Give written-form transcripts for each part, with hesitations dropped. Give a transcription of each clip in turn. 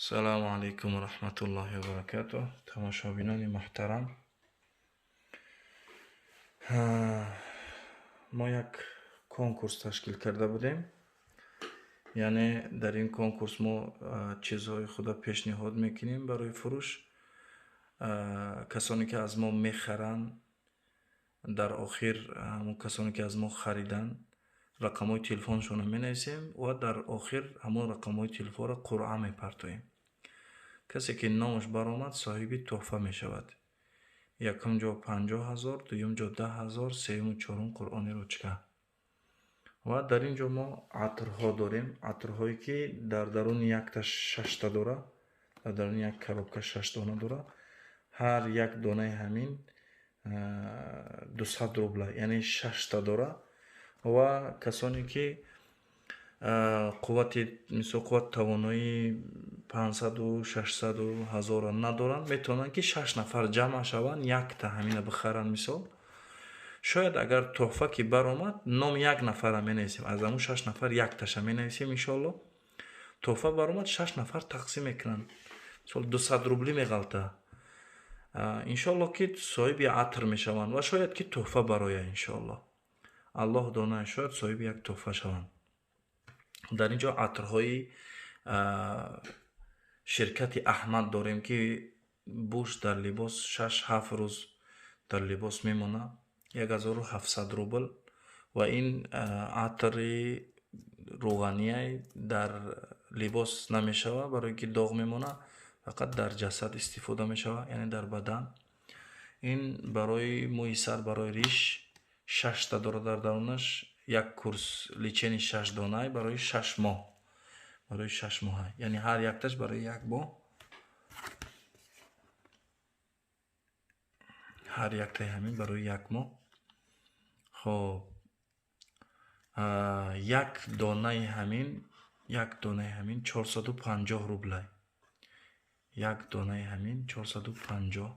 Салому алайкум ва раҳматуллоҳи ва баракатуҳ. Тамошобинони муҳтарам, мо як конкурс ташкил карда будем. Яъне дар ин конкурс мо чизҳои худа пешниҳод мекунем барои фурӯш. Касоне ки аз мо мехаранд, дар охир ҳамон касоне ки аз мо хариданд, рақамҳои телефоншонро менависем ва дар охир ҳамон рақамҳои телефонро қуръа мепартоем. Касе ки номаш баромад, соҳиби тӯҳфа мешавад. Якум ҷо 50 000, дуюм ҷо 10 000, сеюму чорум Қуръони ручка. Ва дар ин ҷо мо атрҳо дорем, атрҳое ки дар даруни якта шашта дора, дар даруни як коробка шаш дона дора. Ҳар як донаи ҳамин 200 рубла, яъне шашта дора. Ва касоне ки қуввати, мисол, қуввати тавоноии 500-у, 600-у, ҳазорро надоранд, метавонанд ки шаш нафар ҷамъ шаванд, якта ҳамина бихаранд. Мисол, шояд агар тӯҳфа ки баромад, номи як нафарра менависем, аз ҳамун шаш нафар якташа менависем. Иншоалло, тӯҳфа баромад, шаш нафар тақсим мекунанд. Мисол, 200 рубли меғалта. Иншоалло ки соҳиби атр мешаванд ва шояд ки тӯҳфа барояд. Иншоалло, Аллоҳ донад, шояд соҳиби як тӯҳфа шаванд. Дар ин ҷо атрҳои ширкати Аҳмад дорем, ки бӯш дар либос 6-7 рӯз дар либос мемонад, 1700 рубл. Ва ин атри рӯғанияй, дар либос намешавад, барои ин ки доғ мемонад, фақат дар ҷасад истифода мешавад, яъне дар бадан. Ин барои мӯи сар, барои риш, шашта дорад дар дарунаш, як курс лечение шаш донай барои 6 моҳ, барои 6 моҳа, яъне ҳар якташ барои як моҳ. Ҳар яктаи ҳамин барои як моҳ. Хоб, як донаи ҳамин, як донаи ҳамин 450 рублай, як донаи ҳамин 450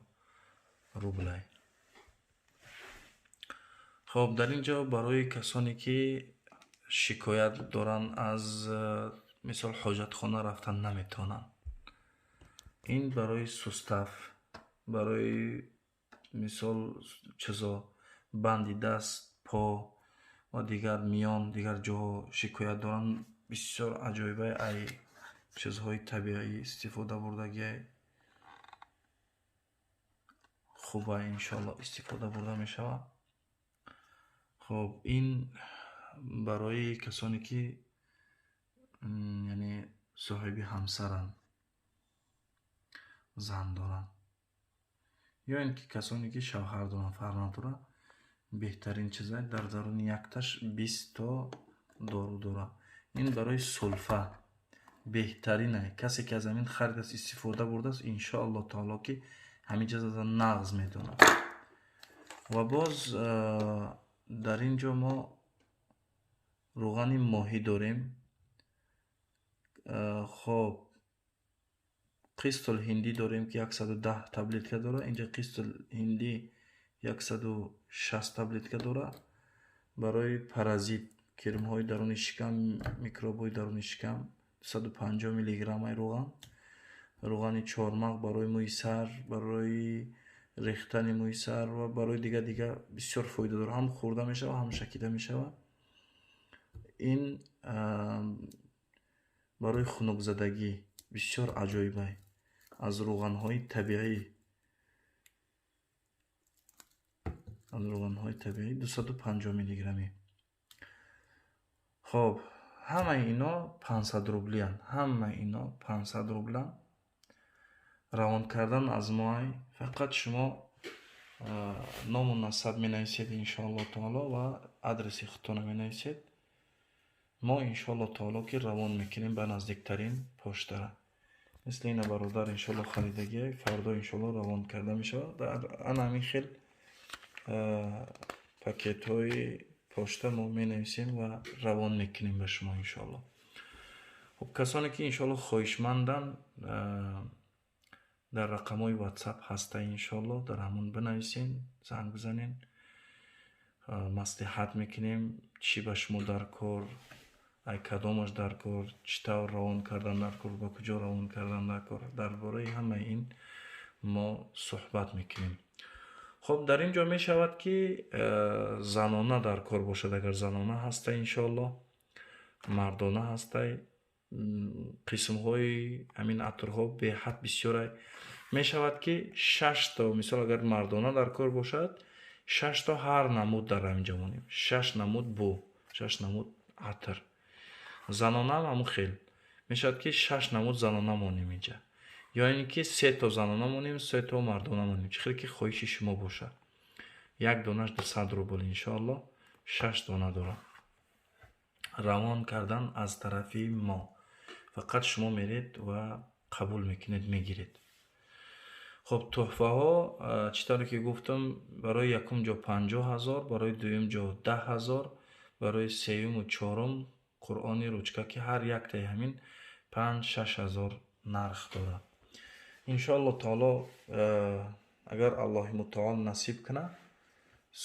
рублай. Хоб, дар ин ҷо барои касоне ки шикоят доранд аз, мисол, ҳоҷатхона рафтан наметавонанд, ин барои сустав, барои, мисол, чизо, банди даст, по ва дигар миён, дигар ҷоҳо шикоят доранд, бисёр аҷоибай, ай чизҳои табиӣ истифода бурдагиай, хуба, иншоалло, истифода бурда мешавад. Хоб, ин барои касоне ки, яъне соҳиби ҳамсаранд, зан доранд, ё ин ки касоне ки шавҳар доранд, фарқ надорад, беҳтарин чиза. Дар даруни якташ 20 то дору дорад. Ин барои сулфа беҳтаринай. Касе ки аз ҳамин харидааст, истифода бурдааст, иншоалло таоло ки ҳамин чиз аза нағз медонад. Ва боз дар ин ҷо мо рӯғани моҳӣ дорем. Хоб, қистул ҳиндӣ дорем, ки 110 таблетка дорад. Инҷа қистул ҳиндӣ 160 таблетка дорад. Барои паразит, кирмҳои даруни шикам, микробҳои даруни шикам, 250 миллиграммаи рӯған. Рӯғани чормағ барои мӯи сар, барои рехтани мӯи сар ва барои дигар дигар бисёр фоида дорад, ҳам хӯрда мешавад, ҳам шакида мешавад. Ин барои хунукзадагӣ бисёр аҷоибай, аз рӯғанҳои табиӣ, аз рӯғанҳои табиӣ, 250 миллиграммӣ. Хоб, ҳамаи ино 500 рублиянд, ҳамаи ино 500 рубланд. Равон кардан аз моай, фақат шумо ному насаб менависед, иншоалло таоло, ва адреси худтонро менависед. Мо иншоалло таоло ки равон мекунем ба наздиктарин поштара. Мисли ина бародар иншоалло харидагиай, фардо иншоалло равон карда мешавад. Дар ана ҳамин хел пакетҳои пошта мо менависем ва равон мекунем ба шумо иншоалло. Хуб, касоне ки иншоалло хоҳишманданд, дар рақамҳои WhatsApp ҳаста, иншоалло, дар ҳамон бинависен, занг бизанен, маслиҳат мекунем, чӣ ба шумо дар кор. Ай кадомаш дар кор, чӣ тавр равон кардан дар кор, ба куҷо равон кардан дар кор, дар бораи ҳамаи ин мо суҳбат мекунем. Хуб, дар ин ҷо мешавад, ки занона дар кор бошад, агар занона ҳаста, иншоаллоҳ, мардона ҳастай. Қисмҳои ҳамин атрҳо беҳад бисёрай. Мешавад, ки шашто, мисол, агар мардона дар кор бошад, шашто ҳар намуд дар ҳамин ҷо монем, шаш намуд бу, шаш намуд атр. Занонаам ҳамун хел мешавад, ки шаш намуд занона монем инҷа, ё ин ки сето занона монем, сето мардона монем, чӣ хеле ки хоҳиши шумо бошад. Як донаш 200 рубл, иншоаллоҳ, шаш дона дорам. Равон кардан аз тарафи мо, фақат шумо меред ва қабул мекунед, мегиред. Хуб, тӯҳфаҳо, чӣ тавре ки гуфтам, барои якум ҷо 50 000, барои дуюм ҷо 10 000, барои сеюму чорум Қуръони ручка, ки ҳар яктаи ҳамин 5-6 ҳазор нарх дорад. Иншоалло таоло, агар Аллоҳи мутаол насиб кунад,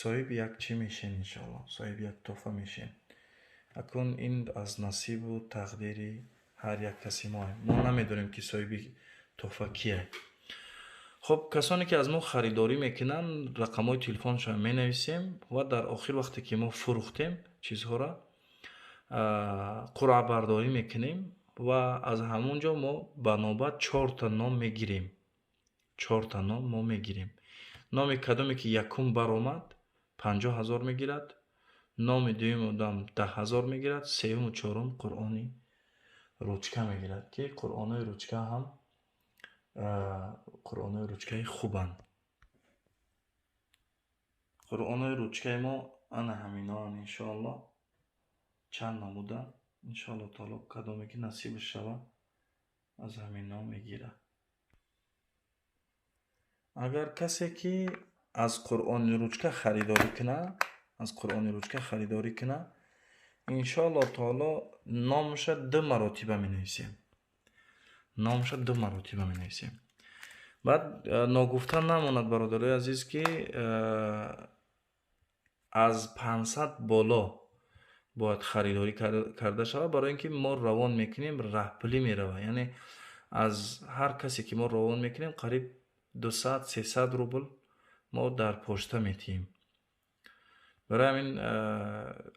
соҳиби як чӣ мешем, иншоалло, соҳиби як тӯҳфа мешем. Акнун ин аз насибу тақдири ҳар як каси мо. Мо намедонем, ки соҳиби тӯҳфа кие. Хуб, касоне ки аз мо харидорӣ мекунанд, рақамҳои телефоншон менависем ва дар охир, вақте ки мо фурӯхтем чизҳоро, қуръабардорӣ мекунем ва аз ҳамон ҷо мо ба навбат чорта ном мегирем. Чорта ном мо мегирем. Номи кадоме ки якум баромад, 50 000 мегирад, номи дуюм одам 10 000 мегирад, сеюму чорум Қуръони ручка мегирад, ки Қуръонои ручка ҳам Қуръонои ручкаи хубанд. Қуръонои ручкаи мо ана ҳаминоанд, иншоалло, чанд намуданд. Иншоалло таоло, кадоме ки насибаш шавад, аз ҳамино мегирад. Агар касе ки аз Қуръони ручка харидорӣ кунад, аз Қуръони ручка харидорӣ кунад, иншоалло таоло, номаша ду маротиба менависем, номаша ду маротиба менависем. Баъд ногуфта намонад, бародарои азиз, ки аз 500 боло бояд харидорӣ карда шавад, барои ин ки мо равон мекунем, раҳпулӣ меравад. Яъне аз ҳар касе ки мо равон мекунем, қариб 200, 300 рубл мо дар почта метиҳем. Барои ҳамин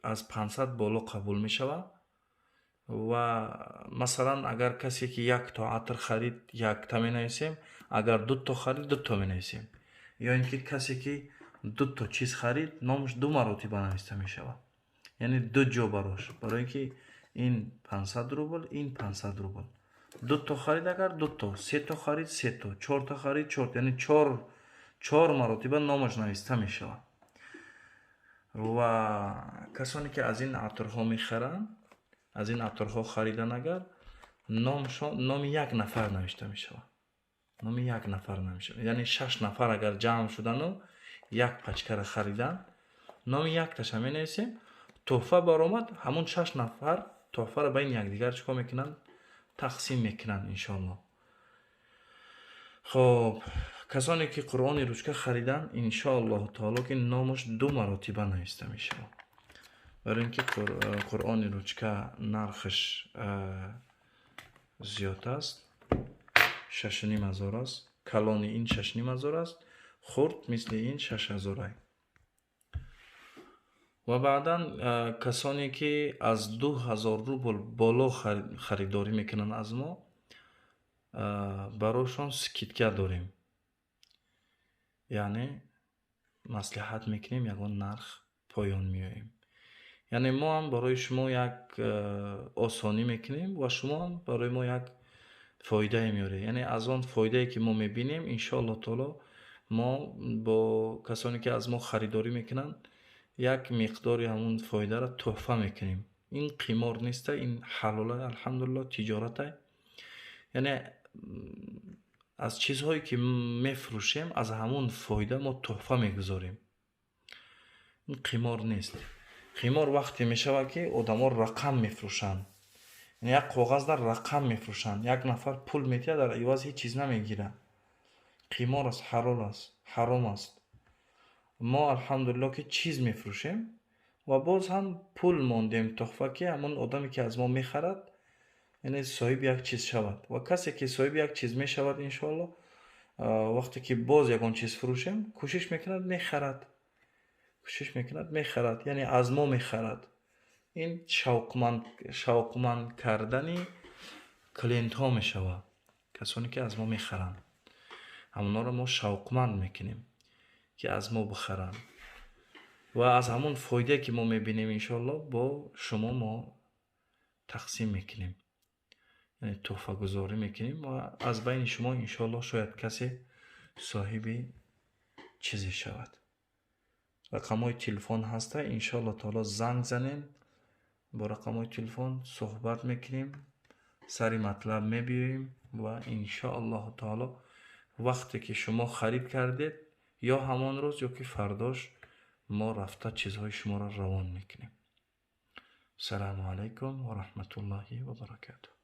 аз 500 боло қабул мешавад. Ва масалан, агар касе ки якто атр харид, якта менависем, агар дуто харид, дуто менависем, ё ин ки касе ки дуто чиз харид, номаш ду маротиба нависта мешавад, яъне ду ҷо барош, барои ин ки ин 500 рубл, ин 500 рубл. Дуто харид агар, дуто, сето харид, сето, чорто харид, чорто, яъне чор маротиба номаш нависта мешавад. Ва касоне ки аз ин атрҳо мехаранд, аз ин атрҳо харидан агар, номи як нафар навишта мешавад, номи як нафар навишта, яъне шаш нафар агар ҷамъ шудану як пачкара харидан, номи якташа менависем. Тӯҳфа баромад, ҳамун шаш нафар тӯҳфаро байни якдигар чӣ кор мекунанд? Тақсим мекунанд, иншоалло. Хоб, касоне ки Қуръони ручка харидан, иншоаллоҳу таоло, ки номаш ду маротиба нависта мешавад, барои ин ки Қуръони ручка нархаш зиёд аст, 6500 аст. Калони ин 6500 аст, хурд мисли ин 6000. Ва баъдан касоне ки аз 2000 рубл боло харидорӣ мекунанд аз мо, барошон скидка дорем, яъне маслиҳат мекунем, ягон нарх поён меоем. Яъне мо ҳам барои шумо як осонӣ мекунем ва шумо ҳам барои мо як фоидае меоред. Яъне аз он фоидае ки мо мебинем, иншоалло таоло, мо бо касоне ки аз мо харидорӣ мекунанд, як миқдори ҳамун фоидаро тӯҳфа мекунем. Ин қимор неста, ин ҳалола, алҳамдулилло, тиҷоратай. Яъне аз чизҳое ки мефурӯшем, аз ҳамун фоида мо тӯҳфа мегузорем. Ин қимор нест. Қимор вақте мешавад, ки одамо рақам мефурӯшанд, яъне як коғаз дар рақам мефурӯшанд, як нафар пул медиҳад, дар иваз ҳеҷ чиз намегирад. Қимор аст, ҳалол аст, ҳаром аст. Мо, алҳамдулилло, ки чиз мефурӯшем. Ва боз ҳам пул мондем туҳфа, ки ҳамон одаме, ки аз мо мехарад, яъне соҳиби як чиз шавад. Ва касе, ки соҳиби як чиз мешавад, иншоалло, вақте ки боз ягон чиз фурӯшем, кӯшиш мекунад, мехарад, кӯшиш мекунад, мехарад, яъне аз мо мехарад. Ин шавқманд кардани клиентҳо мешавад. Касоне, ки аз мо мехаранд, ҳамонҳоро мо шавқманд мекунем, ки аз мо бихаранд, ва аз ҳамон фоидае, ки мо мебинем, иншоалло, бо шумо мо тақсим мекунем, яъне туҳфагузорӣ мекунем. Ва аз байни шумо, иншоалло, шояд касе соҳиби чизе шавад. Рақамҳои телефон ҳаста, иншоалло таоло, занг занем, бо рақамҳои телефон суҳбат мекунем, сари матлаб мебиёем. Ва иншоаллоҳу таоло, вақте ки шумо харид кардед, ё ҳамон рӯз, ё ки фардош мо рафта чизҳои шуморо равон мекунем. Ассалому алайкум ва раҳматуллоҳи ва баракатуҳ.